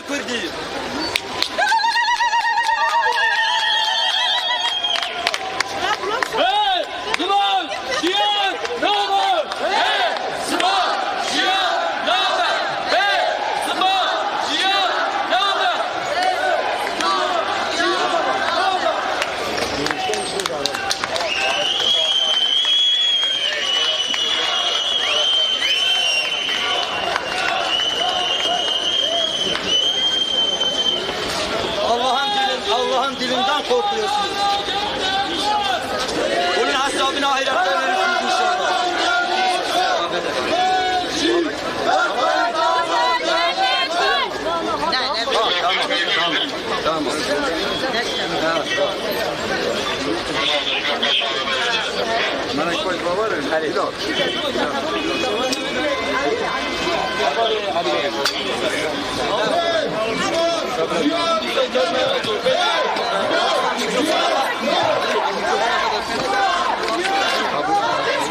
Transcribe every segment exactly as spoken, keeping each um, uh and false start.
Kurdî. Bê ziman jiyan nabe! Bê ziman jiyan nabe! Bê ziman jiyan nabe! Allah'ın dilin, Allah'ın dilinden korkuyorsunuz. Bunun hesabını ahirette verirsiniz inşallah. Tamam, tamam, tamam. Tamam.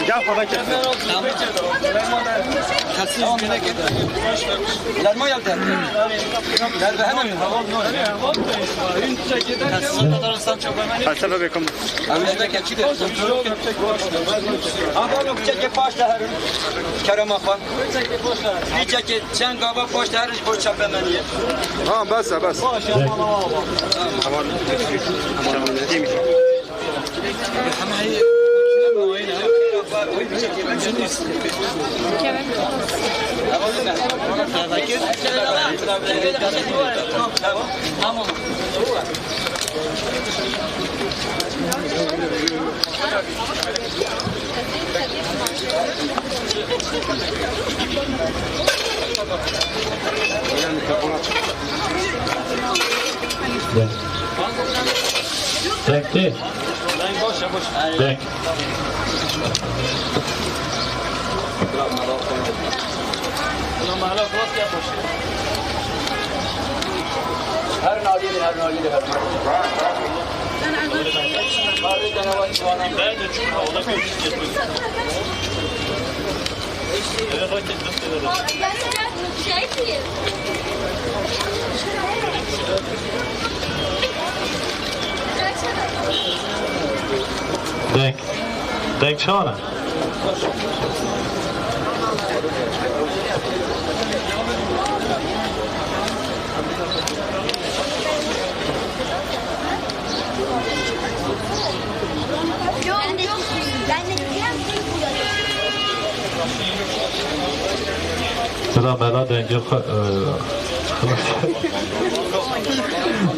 Gel, kolay gelsin. Tamam. Derman yaptı. Derbe hemen. Felsefe bekim. Ama çeke paşta her. Kerem Akban. Bir çeke çen gaba paşta her, o çapemeniye. Tamam, bes, bes. Tamam. Deng tê. Deng. Her nalî, her nalî, her nalî. Deng. Deng çawa ne? Bila mela dengê xwe, e,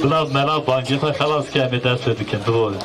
bila mela bangê xwe xelas ke, em ê dest pê bikin, biborin.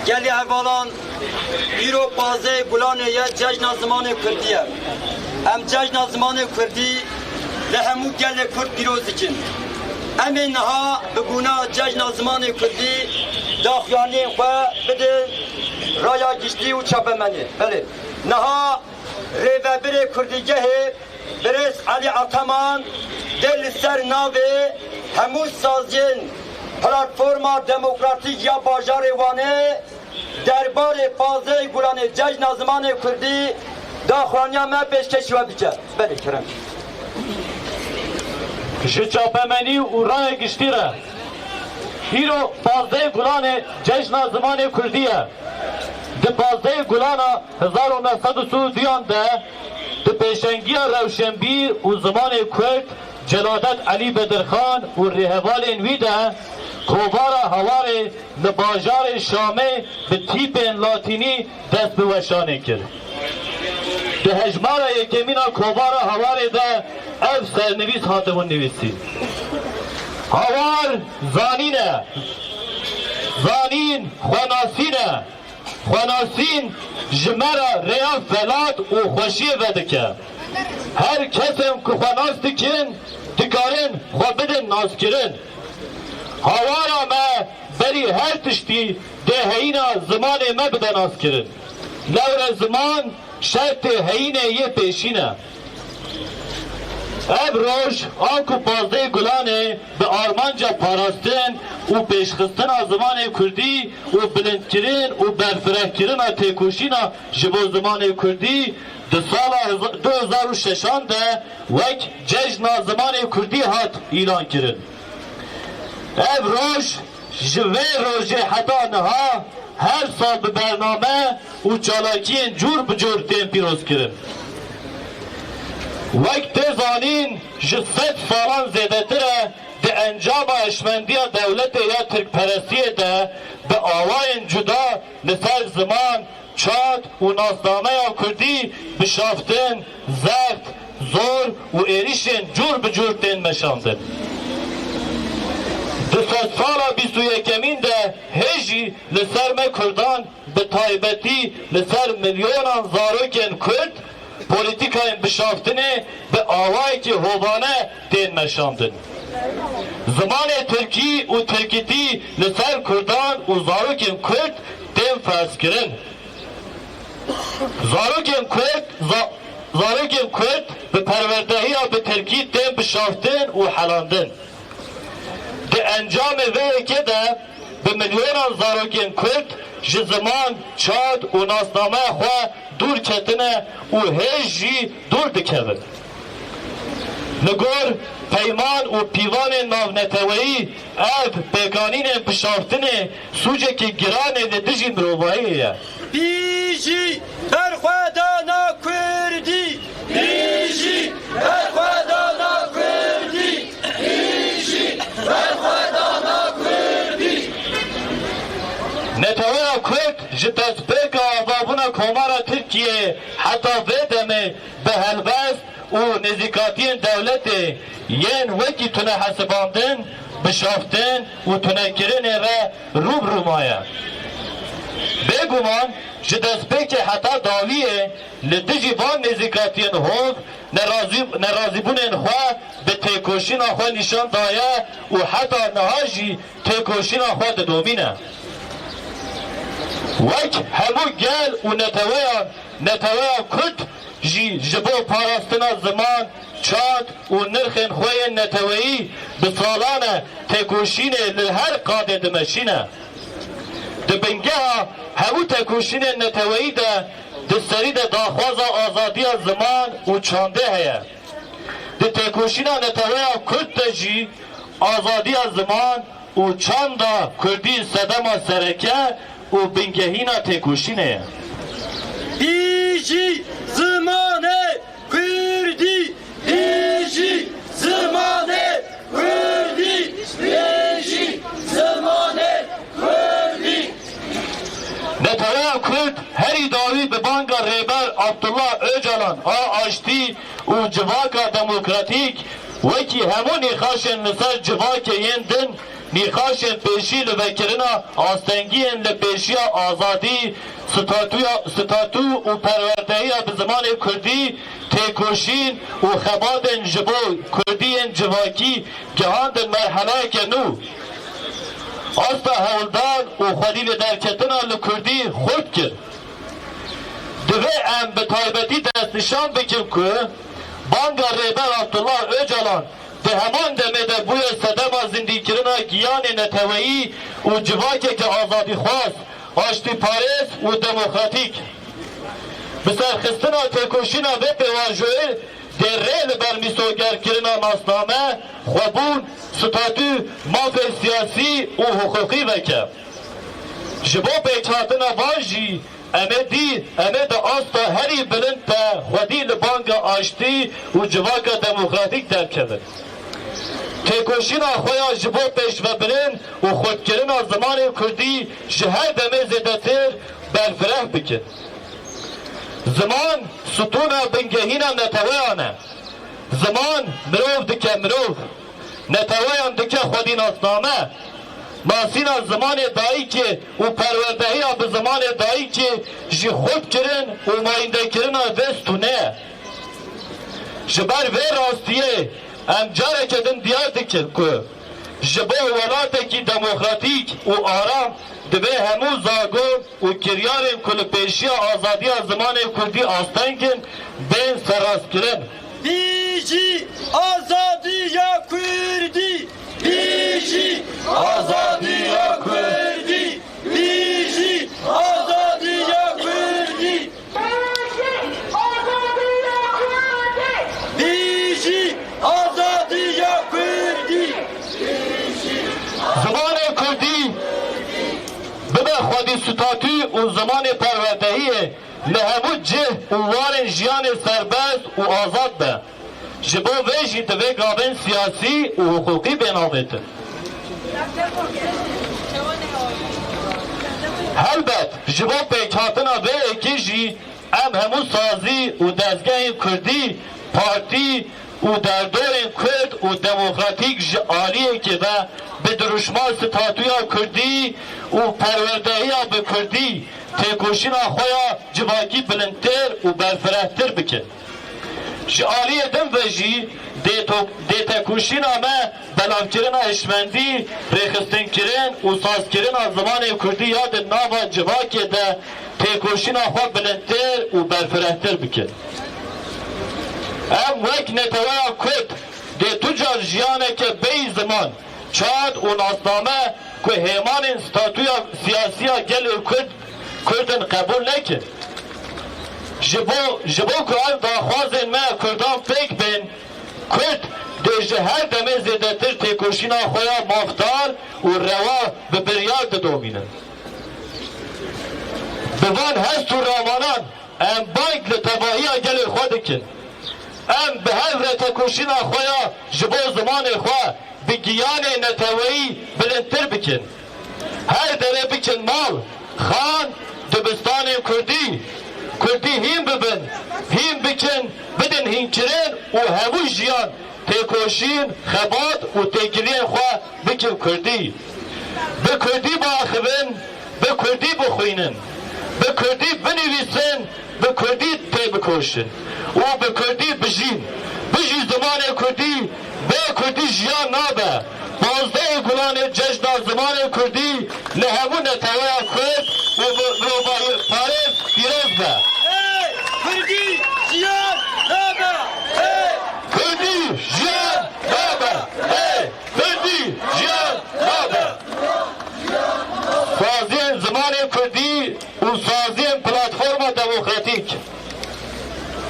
Gelî hevalan, îro pazdehê Gulanê ye, cejna zimanê Kurdî ye. Em cejna zimanê Kurdî li hemû gelê Kurd pîroz dikin. Em ê niha bi bûna cejna zimanê Kurdî daxuyaniyên xwe bidin raya giştî û çapemenê. Belê, niha rêvebirê Kurdîgehê Birêz Elî Ataman dê li ser navê hemû saziyên Platforma Demokratîk ya Bajarê Wanê derbarê pazdehê Gulanê Cejna Zimanê Kurdî daxuyaniya me pêşkêşî we bike. Belê, kerem. Ji çapemenî û raya giştî re, îro pazdehê Gulanê Cejna Zimanê Kurdî ye. Di pazdehê Gulana hezar û neh sed û sî û duyan de di pêşengiya rewşenbîr û zimanê Kurd Celadet Elî Bedirxan û rêhevalên wî de Kovara Hawarê li bajarê Şamê bi tîpên latînî dest bi weşanê kir. Di hejmara yekemîn a Kovara Hawarê de ev sernivîs hatibû nivîsîn: Hawar zanîn e. Zanîn xwenasîn e. Xwenasîn ji me re rêya felat û xweşiyê vedike. Her kesên ku xwe nas dikin, dikarin xwe bidin naskirin. Hawara me berî her tiştî dê heyîna zimanê me bide naskirin. Lewre ziman şertê heyînê yê pêşîn e. Ev roj, anku pazdehê Gulanê, bi armanca parastin û pêşxistina zimanê kurdî û bilindkirin û berfirehkirina têkoşîna ji bo zimanê kurdî di sala du hezar û şeşan de wek Cejna Zimanê Kurdî hat îlan kirin. Ev roj ji vê rojê heta niha her sal bi bername û çalakiyên cûr bi cûr tên pîrozkirin. Wek tê zanîn, ji sed salan zêdetir e di encama hişmendiya dewletê ya tirkperestiyê de bi awayên cuda li ser ziman, çand û nasnameya kurdî bişaftin, zext, zor û êrîşên cûr bi cûr tên meşandin. Di sedsala bîst û yekemîn de hê jî li ser me kurdan, bi taybetî li ser milyonan zarokên kurd, polîtîkayên bişaftinê bi awayekî hovane tên meşandin. Zimanê tirkî û tirkîtî li ser kurdan û zarokên kurd tên ferzkirin. Zarokên kurd, za-, zarokên kurd bi perwerdehiya bi tirkî tên bişaftin û helandin. Di encamê vê yekê de bi milyonan zarokên kurd ji ziman, çand û nasnameya xwe dûr ketine û hê jî dûr dikevin. Li gor peyman û pîvanên navneteweyî, ev pêkanînên bişaftinê sûcekî giran ê li dijî mirovahiyê ye. Bijî berxwedana kurdî! Bijî berxwedana kurdî! Bijî berxwedana kurdî! Neteweya Kurd ji destpêka avabûna Komara Tirkiyê heta vê demê bi helbest û nêzîkatiyên dewletê yên wekî tune hesibandin, bişaftin û tunekirinê re rû bi rû maye. Bêguman ji destpêkê heta dawiyê li dijî van nêzîkatiyên hov nerazî-, nerazîbûnên xwe bi têkoşîna xwe nîşan daye û heta niha jî têkoşîna xwe didomîne. Wek hemû gel û neteweyan, neteweya Kurd jî ji bo parastina ziman, çand û nirxên xwe yên neteweyî bi salan e têkoşînê li her qadê dimeşîne. Di bingeha hemû têkoşînên neteweyî de di serî de daxwaza azadiya ziman û çandê heye. Di têkoşîna neteweya Kurd de jî azadiya ziman û çanda kurdî sedema sereke û bingehîna têkoşînê ye. Bijî zimanê kurdî! Bijî zimanê kurdî! Bijî zimanê kurdî! Neteweya Kurd herî dawî bi banga Rêber Abdullah Ocalan a aştî û civaka demokratîk, wekî hemû nîqaşên li ser civakê yên din, nîqaşên pêşî li vekirina astengiyên li pêşiya azadî, statûya, statû û perwerdehiya bi zimanê kurdî, têkoşîn û xebatên ji bo kurdî yên civakî gihandin merheleyeke nû. Asta hewldan û xwedî li derketina li kurdî xurt kir. Divê em bi taybetî destnîşan bikin ku banga Rêber Abdullah Ocalan di heman demê de bûye sedema zindîkirina giyanê neteweyî û civakeke azadîxwaz, aştîparêz û demokratîk. Bi serxistina têkoşîna vê pêvajoyê dê rê li ber mîsogerkirina nasname, xwebûn, statû, mafê siyasî û hiqûqî veke. Ji bo pêkhatina van jî em ê dî, em ê di asta herî bilind de xwedî li banga aştî û civaka demokratîk derkevin. Têkoşîna xwe ya ji bo pêşvebirin û xurtkirina zimanê kurdî ji her demê zêdetir berfireh bikin. Ziman stûna bingehîna neteweyan e. Ziman mirov dike mirov. Neteweyan dike xwedî nasname. Nasîna zimanê dayikê û perwerdehiya bi zimanê dayikê jî xurtkirin û mayîndekirina vê stûnê ye. Ji ber vê rastiyê em careke din diyar dikin ku ji bo welatekî demokratîk û aram divê hemû zagon û kiryarên ku li pêşiya azadiya zimanê kurdî asteng in, bên serrastkirin. Bijî azadiya kurdî! Bijî azadiya kurdî! Bijî azadiya kurdî! Bijî azadiya kurdî! Zimanê kurdî bibe xwedî statû û zimanê perwerdehiyê li hemû cih û warên jiyanê serbest û azad be. Ji bo vê jî divê gavên siyasî û hiqûqî bên avêtin. Helbet, ji bo pêkhatina vê yekê jî em hemû sazî û dezgehên kurdî, partî û derdorên kurd û demokratîk ji aliyekê ve bi dirûşma statûya kurdî û perwerdehiya bi kurdî têkoşîna xwe ya civakî bilindtir û berfirehtir bikin. Ji aliyê din ve jî dê to-, dê tekoşîna me belavkirina hişmendî, rêxistinkirin û sazkirina zimanê kurdî ya di nava civakê de têkoşîna xwe bilindtir û berfirehtir bikin. Em wek neteweya kurd dê tu car jiyaneke bêyî ziman, çand û nasname ku hêmanên statûya siyasî ya gelê kurd, kurd in qebûl nekin. Ji bo, ji bo ku ev daxwazên me ya kurdan pêk bên, kurd dê ji her demê zêdetir têkoşîna xwe ya mafdar û rewa bi biryar didomînin. Bi van hest û remanan em bang li tevahiya gelê xwe dikin. Em bi hev re tekoşîna xwe ya ji bo zimanê xwe bi giyanê neteweyî bilindtir bikin. Her derê bikin mal, xan, dibistanên kurdî. Kurdî hîn bibin, hîn bikin, bidin hînkirin û hemû jiyan têkoşîn, xebat û têkiliyên xwe bikin kurdî. Bi kurdî biaxivin, bi kurdî bixwînin, bi kurdî binivîsin, bi kurdî têbikoşin û bi kurdî bijîn. Bijî zimanê kurdî, bê kurdî jiyan nabe. Pazdehê Gulanê cejna zimanê kurdî li hemû neteweya kurd û mi-, mirovaparêz pîroz be. Ê kurdî jiyan nabe. Ê kurdî jiyan nabe. Ê kurdî jiyan nabe. Saziyên zimanê kurdî û saziyên platforma demokratîk.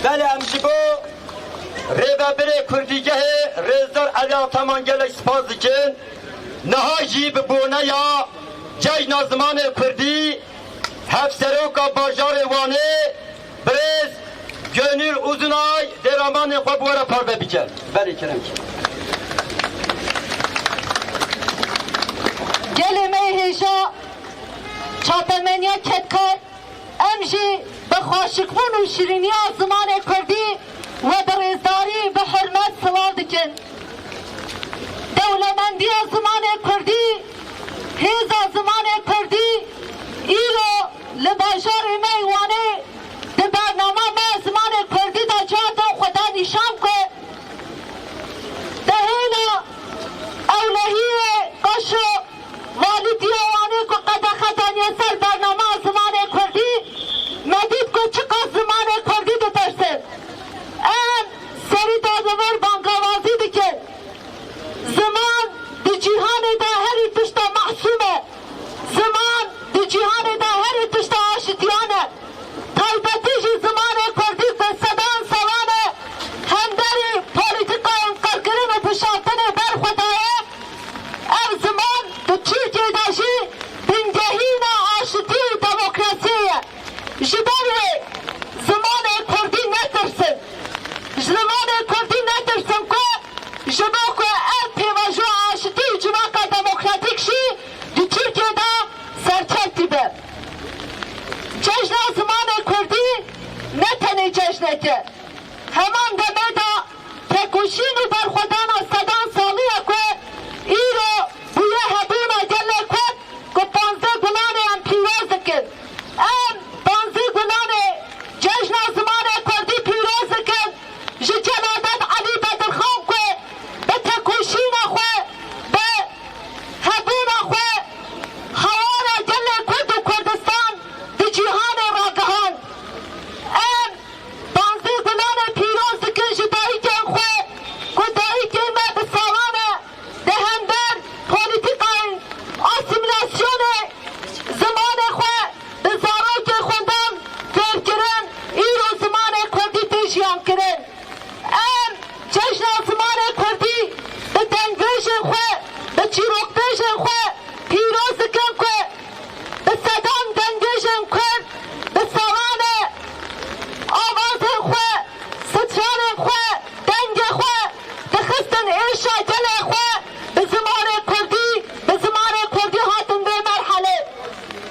Belê, em ji bo rêvebirê Kurdîgehê Rêzdar Elî Ataman gelek spas dikin. Niha jî bi boneya Cejna Zimanê Kurdî, Hevseroka Bajarê Wanê, Birêz Gönül Uzunay dê ramanê xwe bi we re parve bike. Belê, kerem ki. Gelê me yê hêja, çapemeniya kedkar, em jî bi xweşikbûn û şirîniya zimanê kurdî we bi rêzdarî, bi hurmet silav dikin. Dewlemendiya zimanê kurdî, hêza zimanê kurdî îro li bajarê me yê Wanê di bernama me zimanê kurdî de cihata xwe da nîşan ku di hêla ewlehiyê qaşo valîtiya Wanê ku qedexe daniye ser bernama zimanê kurdî, me dît ku çiqas zimanê kurdî ditirsin. Em serî da li vir bangawazî dikin. Ziman di cîhanê de herî tişta mahsûm e. Ziman di cîhanê de herî tişta aşitiyan e. Ta dike. Heman demê de tekoşîn û